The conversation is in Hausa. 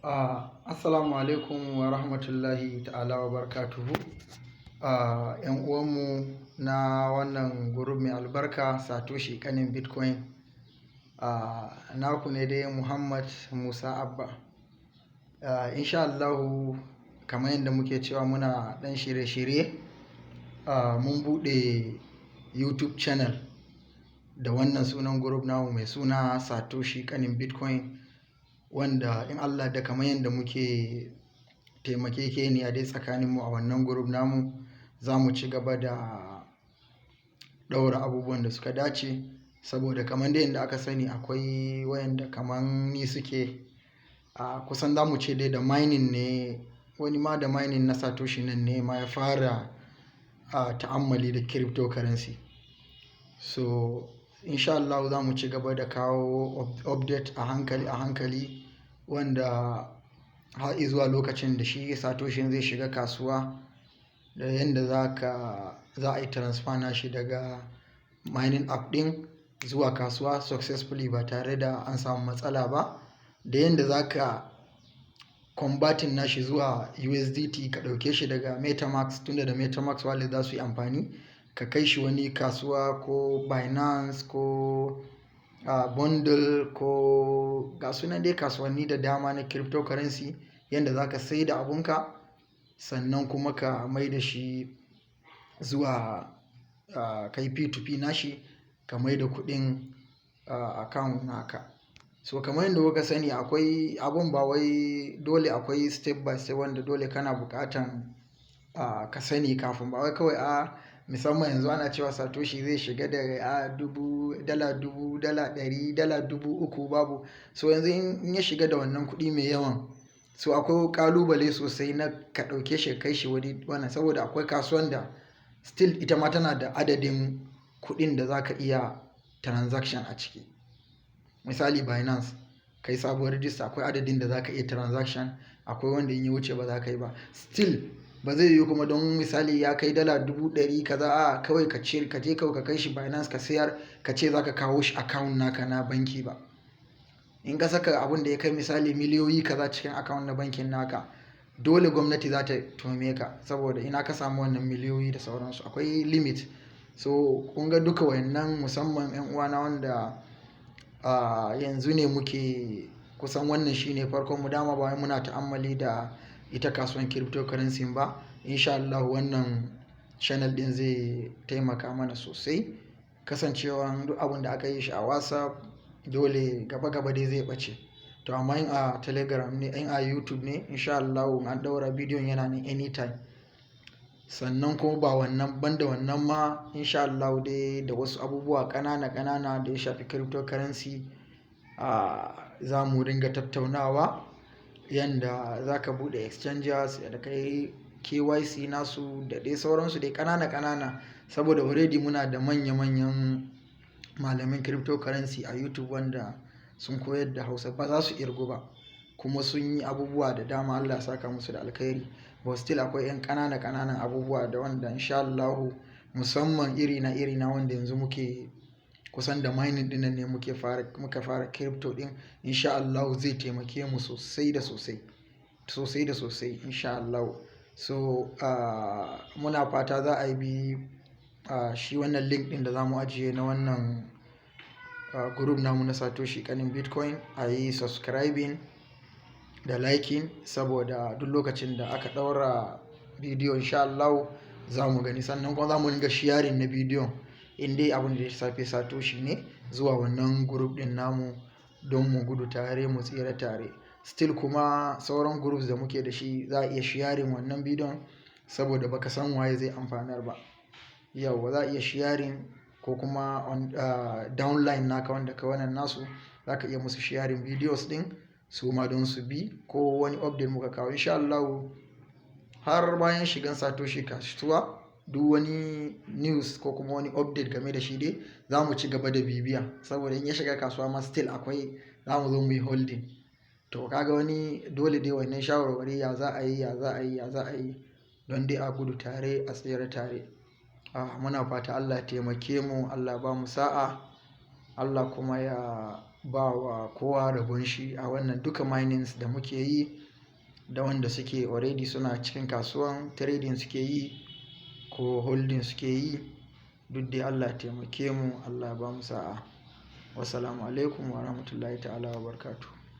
Assalamu alaikum wa rahmatullahi ta'ala wa barakatuhu. ‘Yan uwanmu na wannan group mai albarka, Satoshi Kanin Bitcoin. Naku ne dai Muhammad Musa Abba. Insha Allahu, kamar yadda muke cewa muna ɗan shirye-shirye, mun buɗe YouTube channel da wannan sunan group namu mai suna Satoshi Kanin Bitcoin, wanda in Allah da kamar yadda muke taimakekeniya dai tsakaninmu a wannan group namu, za mu ci gaba da ɗaura abubuwan da suka dace. Saboda kamar dai yadda aka sani, akwai wayanda kamar ni suke a kusan za mu ce dai da mining ne, wani ma da mining na Satoshi nan ne ma ya fara ta'ammali da cryptocurrency. So insha Allah za mu ci gaba da kawo update a hankali a hankali, wanda har izuwa lokacin da shi Satoshin zai shiga kasuwa, da yanda za a yi transfer nashi daga mining app ɗin zuwa kasuwa successfully ba tare da an samu matsala ba, da yanda za ka converting nashi zuwa USDT, ka ɗauke shi daga MetaMask, tunda da MetaMask wallet za su yi amfani, ka kai shi wani kasuwa, ko Binance ko Bundle, ko ga sunan dai kasuwanni da dama na cryptocurrency, yanda za ka saida abunka sannan kuma ka mai da shi zuwa kai P2P nashi, ka mai da kuɗin account naka. So kamar yadda kuka sani, akwai abun ba wai dole, akwai step by step wanda dole kana buƙatan ka sani kafin, ba wai kawai a musamman yanzu ana cewa Satoshi zai shiga da dubu dala dubu, $100, $3,000, babu. So yanzu in ya shiga da wannan kuɗi mai yawan, so akwai ƙalubale sosai na ka ɗauke shi ka kai shi wani wannan, saboda akwai kasuwan da still ita ma tana da adadin kuɗin da za ka iya transaction a ciki. Misali Binance, ka yi sabuwar register, akwai adadin da za ka iya transaction, akwai wanda in ya wuce ba za ka yi ba. Still ba zai yiwu kuma don misali ya kai $100,000 kaza, a kawai ka cire ka je kawai ka kai shi Binance ka sayar, ka ce za ka kawo shi account naka na banki ba. In ka saka abun da ya kai misali miliyoyi kaza cikin account na bankin naka, dole gwamnati za ta tuhume ka, saboda ina ka samu wannan miliyoyi da sauransu. Akwai limit. So kun ga duka wayannan, musamman 'yan uwana wanda yanzu ne muke kusan wannan shine farkon mu, dama ba wai muna ta'ammali da ita kasuwan cryptocurrency ba. Insha Allah wannan channel ɗin zai taimaka mana sosai. Kasancewan duk abun da aka yi shi a WhatsApp, dole gaba gaba dai zai ɓace. To amma in a Telegram ne, in a YouTube ne, insha Allahu in an ɗaura bidiyon yana nan anytime. Sannan kuma ba wannan, ban da wannan ma, insha Allahu dai da wasu abubuwa ƙanana ƙanana da ya shafi cryptocurrency, za mu ringa tattaunawa yanda za ka buɗe exchanges da ka yi KYC nasu da dai sauransu dai ƙanana ƙanana. Saboda already muna da manya manyan malaman cryptocurrency a YouTube wanda sun koyar da Hausa, ba za su ƙirgu ba, kuma sun yi abubuwa da dama, Allah ya saka musu da alkhairi. But still akwai 'yan ƙanana ƙananan abubuwa da wanda insha Allahu musamman irina irina wanda yanzu muke kusan da mining ɗinnan ne muka fara crypto ɗin, insha Allahu zai taimake mu sosai da sosai, sosai da sosai, insha Allahu. So muna fata za a bi shi wannan link ɗin da za mu ajiye na wannan group namu na Satoshi Kanin Bitcoin, a yi subscribing da liking, saboda duk lokacin da aka ɗaura bidiyo, insha Allahu za mu gani. Sannan kuma za mu ringa sharing na bidiyon in dai abun da ya shafi Satoshi ne zuwa wannan group ɗin namu, don mu gudu tare mu tsira tare. Still kuma sauran groups da muke da shi, za a iya sharing wannan bidiyon, saboda ba ka san waye zai amfanar ba. Yauwa, za a iya sharing ko kuma on downline naka wanda ka wannan nasu, za ka iya musu sharing videos ɗin su ma don su bi ko wani update muka kawo. Insha Allahu har bayan shigan Satoshi kasuwa, duk wani news ko kuma wani update game da shi dai za mu ci gaba da bibiya. Saboda in ya shiga kasuwa ma, still akwai za mu zo muyi holding. To ka ga wani dole dai wannan shawarwari, ya za a yi, ya za a yi, ya za a yi, don dai a gudu tare a tsira tare. Muna fata Allah ya taimake mu, Allah ya bamu sa'a, Allah kuma ya ba wa kowa rabon shi a wannan duka minings da muke yi, da wanda suke already suna cikin kasuwan trading suke yi ko holding suke yi. Duk dai Allah ya taimake mu, Allah ya bamu sa'a. Wassalamu alaikum wa rahmatullahi ta'ala wa barakatuh.